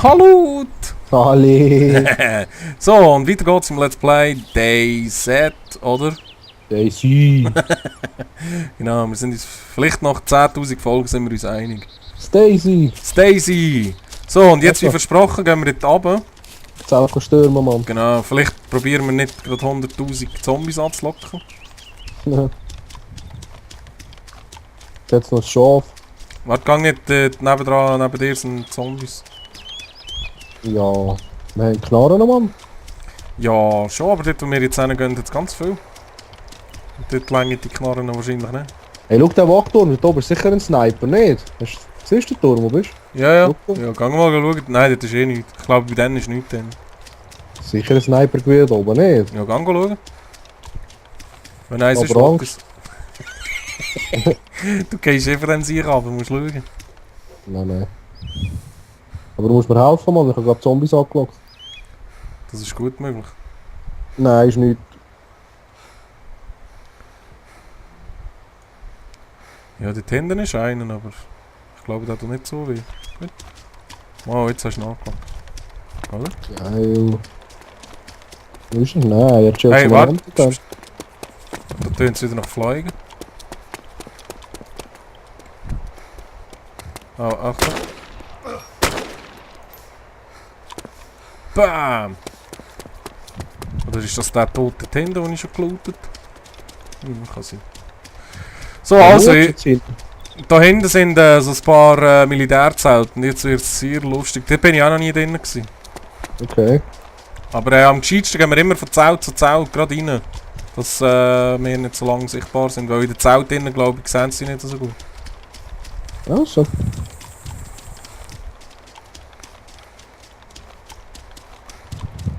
Salut! Ali! So, und weiter geht's im Let's Play DayZ, oder? Daisy! Genau, wir sind uns vielleicht nach 10.000 Folgen sind wir uns einig. Stacy! Stacy! So, und jetzt wie Also. versprochen gehen wir dort runter. Zelko stürmen, Mann. Genau, vielleicht probieren wir nicht gerade 100.000 Zombies anzulocken. Jetzt noch ein Schaf. Warte, gang nicht neben dir sind Zombies. Ja, wir haben Knarren, Mann. Ja, schon, aber dort wo wir jetzt hingehen, jetzt ganz viel. Und dort länger die Knarren wahrscheinlich nicht. Hey, schau den Wachturm, da oben ist sicher ein Sniper, nicht? Siehst du den Turm, wo bist du? Ja, Schau. ja, gang mal schauen. Nein, das ist eh nichts. Ich glaube, bei denen ist nichts drin. Sicher ein Sniper gewesen da oben, nicht? Ja, gang schauen. Wenn eins ist, Aber es. Du gehst einfach an sich runter, musst schauen. Nein. Aber du musst mir helfen, Mann, ich habe gerade Zombies angelockt. Das ist gut möglich. Nein, ist nicht. Ja, dort hinten ist einer, aber ich glaube, der tut nicht so weh. Gut. Oh, jetzt hast du nachgelockt. Oder? Geil. Wo ist er? Nein, er chillt Hey, zum warte. Rand. Da tönt es wieder nach Fliegen. Oh, Achtung. Bam! Oder ist das der tote Tender, den ich schon gelootet? Kann sein. So, also, da hinten sind so ein paar Militärzelte und jetzt wird es sehr lustig. Dort bin ich auch noch nie drin gewesen. Okay. Aber am gescheitsten gehen wir immer von Zelt zu Zelt gerade rein. Dass wir nicht so lange sichtbar sind, weil in der Zelt drinnen, glaube ich, sehen sie nicht so gut. Also.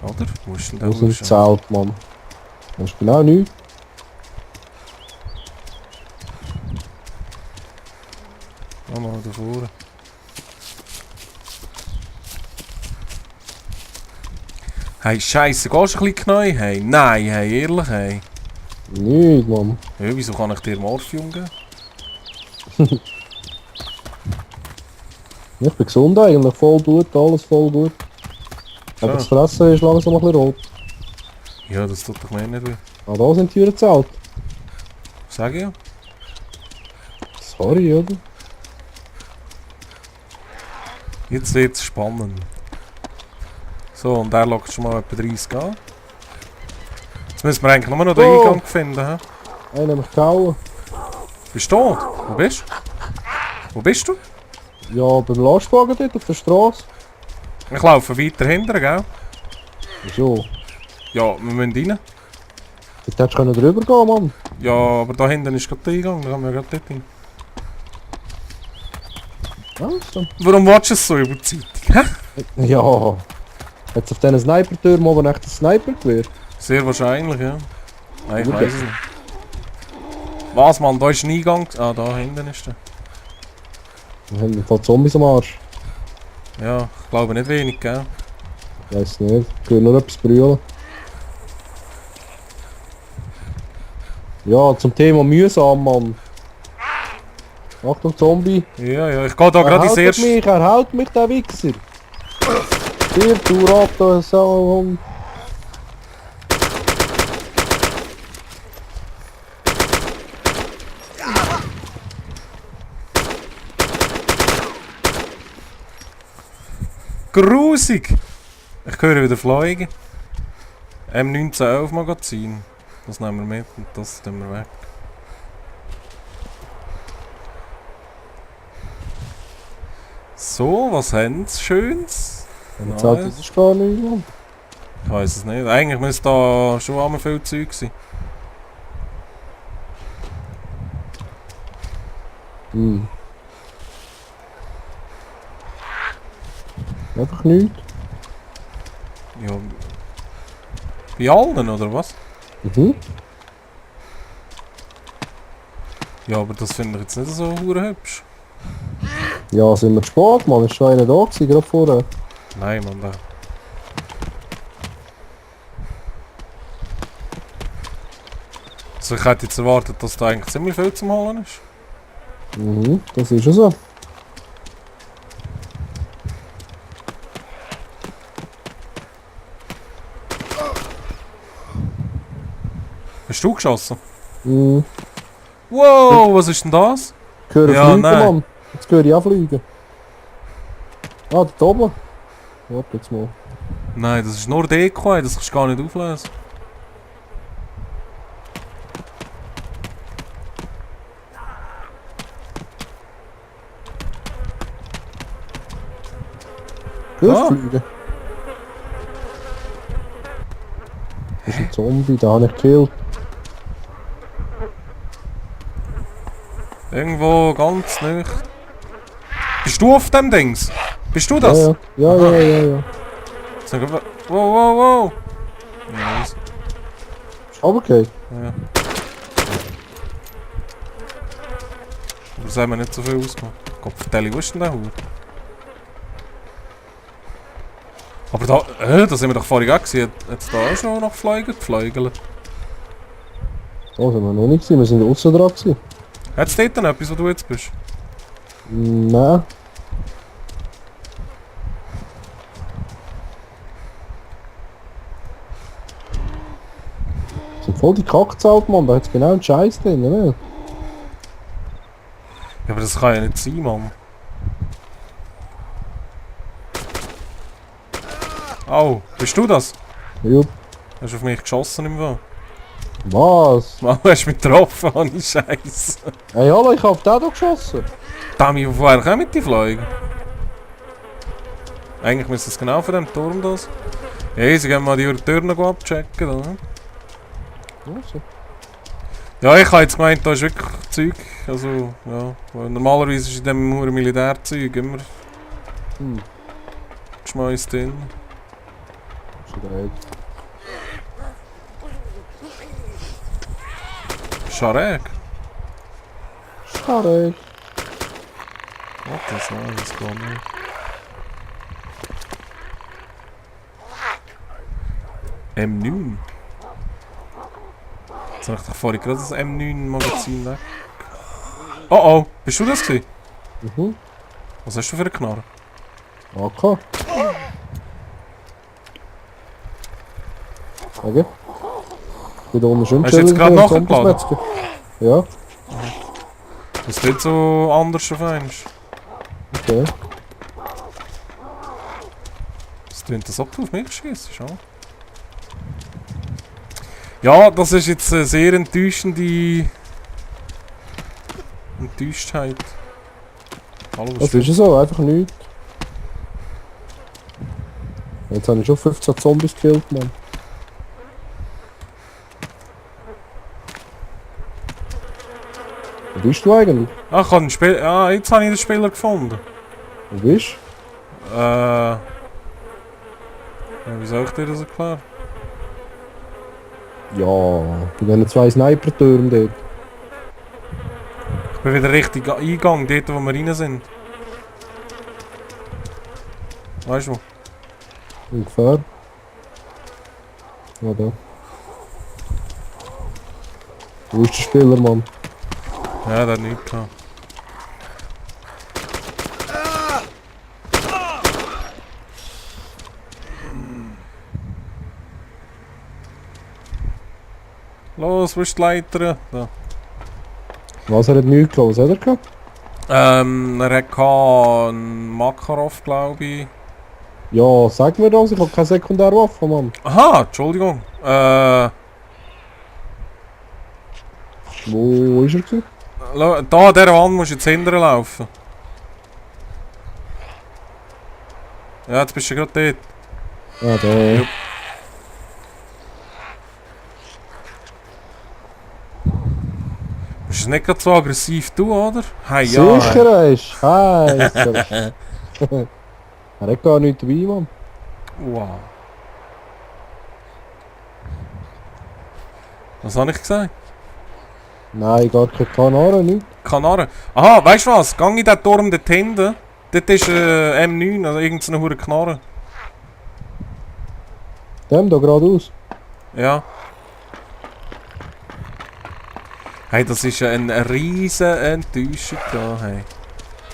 Oder? Wo ist denn der? Wo sind die Zelt, Mann? Das ist genau nichts. Oh, mal da vorne. Hey, Scheiße, gehst du ein bisschen neu? Hey, nein, hey, ehrlich, hey. Nicht, Mann. Ja, wieso kann ich dir Morphium geben? Ich bin gesund eigentlich, voll Blut, alles voll gut. Aber das Fressen ist langsam ein bisschen rot. Ja, das tut doch mir nicht weh. Ah, da sind die Türen zahlt. Sag ich ja. Sorry, oder? Jetzt wird's spannend. So, und der lockt schon mal etwa 30 an. Jetzt müssen wir eigentlich nur noch den Eingang finden. He? Einer mich gehauen. Bist du tot? Wo bist du? Wo bist du? Ja, beim Lastwagen dort auf der Straße. Ich laufe weiter hinten, gell? Wieso? Ja, wir müssen rein. Jetzt hättest du drüber gehen, Mann. Ja, aber da hinten ist gerade der Eingang, da können wir gerade dort hin. Also. Warum watchst du es so über die Zeitung? Hä? Ja. Jetzt auf diesen Sniper-Türmen oben echt ein Sniper-Gewehr. Sehr wahrscheinlich, ja. Nein, ich weiß es nicht. Was, Mann, da ist ein Eingang. Ah, da hinten ist der. Wir haben ein paar Zombies am Arsch. Ja, ich glaube nicht wenig, gell? Ich weiss nicht. Ich will nur etwas brüllen. Ja, zum Thema mühsam, Mann. Achtung, Zombie. Ja, ich gehe da gerade ins erste. Er hält mich, der Wichser. Hier, du Ratte, Sau. Grusig! Ich höre wieder fliegen. M1911 Magazin. Das nehmen wir mit und das tun wir weg. So, was haben sie Schönes? Jetzt halt, das ist gar nicht, Mann. Ich weiß es nicht. Eigentlich müsste da schon einmal viel Zeug sein. Hm. Einfach nichts. Ja. Bei allen, oder was? Mhm. Ja, aber das finde ich jetzt nicht so hübsch. Ja, sind wir spät, Mann. Ist schon einer da gewesen, gerade vorher. Nein, Mann, da. Also ich hätte jetzt erwartet, dass da eigentlich ziemlich viel zum Holen ist. Mhm, das ist ja so. Hast du geschossen? Mhm. Wow, was ist denn das? Ich höre Ja, fliegen, nein. Mann. Jetzt höre ich auch fliegen. Ah, da oben. Warte jetzt mal. Nein, das ist nur Deko, das kannst du gar nicht auflösen. Hörst Ah. du fliegen? Das ist ein Zombie, den habe ich gekillt. Irgendwo ganz nicht. Bist du auf dem Dings? Bist du das? Ja. Sag aber- Wow, wow, wow. Ja, nice. Ist okay. Ja. Aber das haben wir nicht so viel ausgemacht. Gott, vertelle, wo ist denn der Hut? Aber da, da sind wir doch vorhin auch gesehen. Hat es da auch schon noch gefleugelt? Oh, sind wir noch nicht gewesen. Wir sind außen dran gewesen. Hat es dort noch etwas, wo du jetzt bist? Nein. Das sind voll die Kackzelt, Mann. Da hat es genau einen Scheiß drin, ne? Ja, aber das kann ja nicht sein, Mann. Oh, bist du das? Jupp. Hast du auf mich geschossen im Fall? Was? Wow, hast du mich getroffen, ohne Scheiße. Hey, hallo, ich hab den hier geschossen. Dami, woher kommen die Fliegen? Eigentlich müsste es genau von dem Turm das. Ja, sie gehen mal die Tür noch abchecken. Da. Also. Ja, ich habe jetzt gemeint, da ist wirklich Zeug. Also, ja. Weil normalerweise ist in dem nur Militärzeug immer Geschmeiß drin. Ist dreht. Scharek. Schade. Warte, das nein, das geht nicht. M9. Jetzt habe ich doch vorhin gerade das M9-Magazin weg. Oh oh, bist du das gewesen? Mhm. Was hast du für eine Knarre? AK. Okay. Ich bin da unten schön Hast du jetzt chillen, gerade so nachgeladen? Zombies-Metzger. Ja, Das ist nicht so anders auf einmal. okay. Das tönt das, ob du auf mich schießt, schau. Ja, das ist jetzt eine sehr enttäuschende Enttäuschtheit. Hallo, was Das ist ja so, einfach nichts. Jetzt habe ich schon 15 Zombies gekillt, Mann. Wo bist du eigentlich? Ah, ich habe einen Spiel. Ah, jetzt habe ich den Spieler gefunden. Wo bist Ja, wie soll ich dir das erklären? du? Ja, bei diesen 2 Sniper-Türmen dort. Ich bin wieder richtig Eingang, dort wo wir rein sind. Weißt du wo? Ungefähr. Ja, da. Wo ist der Spieler, Mann? Ja, der hat nichts gehabt. Los, wo ist die Leiter? Da. Was, er hat nichts gehabt? Was hat er gehabt? Er hatte einen Makarov, glaube ich. Ja, sag mir das, ich habe keine Sekundärwaffe, Mann. Aha, Entschuldigung. Wo ist er gewesen? Da an dieser Wand musst du jetzt hinterher laufen. Ja, jetzt bist du gerade dort. Ah, da. Ja. Jupp. Bist du nicht gerade so aggressiv, du, oder? Hey, ja. Sicher ist. Scheiße. Er hat gar nichts dabei, Mann. Wow. Was habe ich gesagt? Nein, gar keine Kanare, nicht. Kanaren. Aha, weißt du was? Gang in den Turm dort hinten. Dort ist M9, also irgendeine hure Knarre. Dem da geradeaus. Ja. Hey, das ist ja eine riesen Enttäuschung da, hey.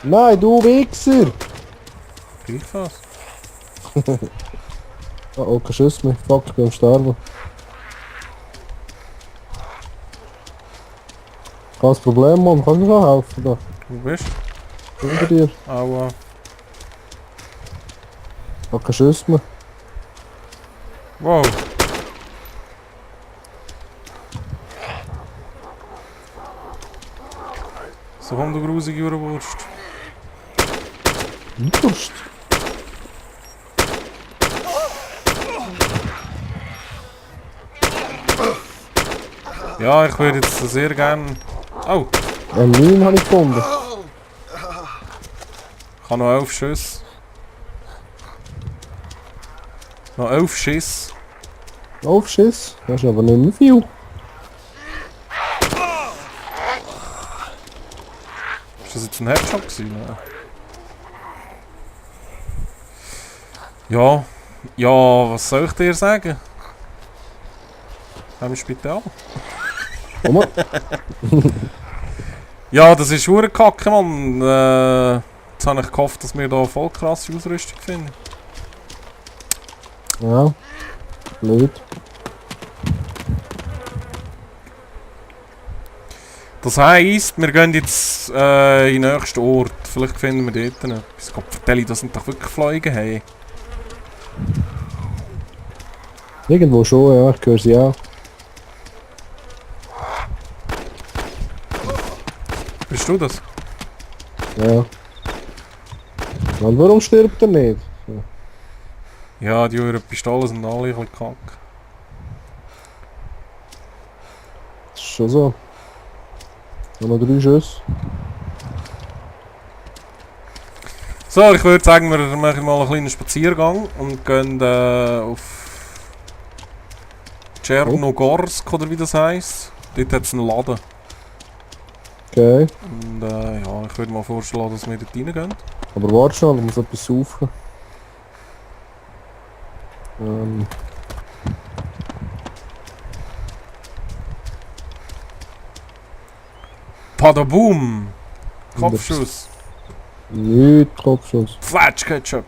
Nein, du Wichser! Gleichfalls. Oh, kein Schuss mehr. Fuck, ich bin am Sterben. Kein Problem, Mann. Kannst du mir schon helfen? Da. Wo bist Hinter dir. du? Aua. Ich hab keine Schüsse mehr. Wow. So kommt der grusige Wurst. Wurst. Ja, ich würde jetzt sehr gern... Oh, Ein 9 habe ich gefunden. ich habe noch 11 Schüsse. Noch 11 Schiss. Aufschiss. Das ist aber nicht mehr viel. Ist das jetzt ein Headshot gewesen? Ja. Ja, was soll ich dir sagen? Haben wir Spital? Komm mal. Ja, das ist hure Kacke, Mann. Jetzt habe ich gehofft, dass wir da voll krasse Ausrüstung finden. Ja. Blöd. Das heisst, wir gehen jetzt in den nächsten Ort. Vielleicht finden wir dort etwas. Gott, vertelle ich, das sind doch wirklich Fliegen, hey. Irgendwo schon, ja. Ich höre sie auch. Bist du das? Ja. Und warum stirbt er nicht? Ja, die eure Pistolen sind alle ein bisschen kacke. Das ist schon so. Noch 3 Schüsse. So, ich würde sagen, wir machen mal einen kleinen Spaziergang und gehen auf Tschernogorsk oder wie das heisst. Dort hat es einen Laden. Okay. Und ja, ich würde mal vorschlagen, dass wir dort reingehen. Aber warte schon, ich muss etwas saufen. Padaboom! Kopfschuss! Nicht Kopfschuss. Fletsch Ketchup!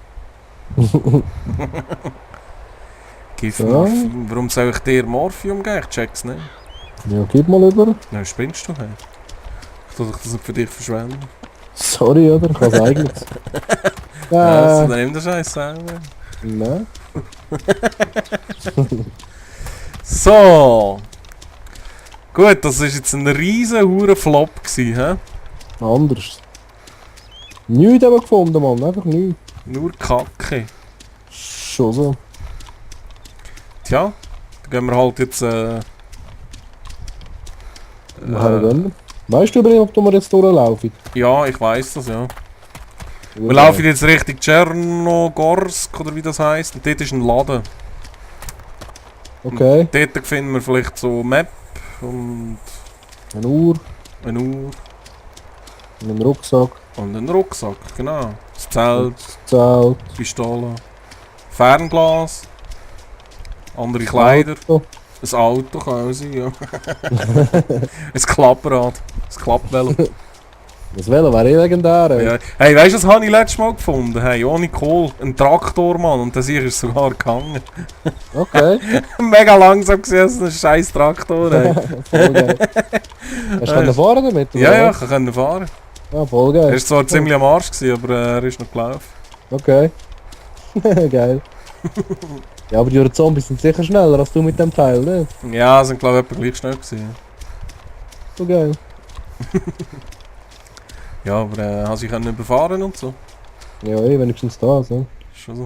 Gib Ja. Morphium. Warum soll ich dir Morphium geben? Ich check's nicht. Ja, gib mal über. Nein, spinnst du? Hey? Ich tue das nicht für dich verschwenden. Sorry, oder? Ich hab's eigenes. Ja, dann nimm den Scheiß selber. Nein. So! Gut, das war jetzt ein riesen hure Flop gsi, hä? Anders. Nichts haben wir gefunden, Mann. Einfach nichts. Nur Kacke. Schon so. Tja, dann gehen wir halt jetzt Woher gehen wir? Weißt du übrigens, ob wir jetzt durchlaufen? ja, ich weiss das, ja. Wir laufen jetzt Richtung Tschernogorsk oder wie das heisst. Und dort ist ein Laden. Okay. Und dort finden wir vielleicht so Map und Eine Uhr, eine Uhr einen Rucksack, und einen Rucksack, genau. Das Zelt, das Zelt, Pistole, Fernglas, andere Kleider, Auto. ein Auto kann auch sein, ja. Ein Klapprad, ein Klappvelo. Das Velo wäre eh legendär. ey. Ja. Hey, weißt du, was habe ich letztes Mal gefunden? Hey, ohne Kohl, ein Traktor, Mann, und der sicher ist sogar gegangen. Okay. Mega langsam gesehen, ein scheiß Traktor, hey. Voll geil. Hast du können fahren damit? oder Ja, ja, was? ich konnte fahren. Ja, voll Er geil. war zwar ziemlich am Arsch, gewesen, aber er ist noch gelaufen. Okay. Geil. Ja, aber die Zombies sind sicher schneller als du mit dem Teil, ne? Ja, sind glaube ich etwa gleich schnell gewesen. So geil. Ja, aber haben sie können überfahren und so. Ja, wenigstens das, ne? Ist schon so.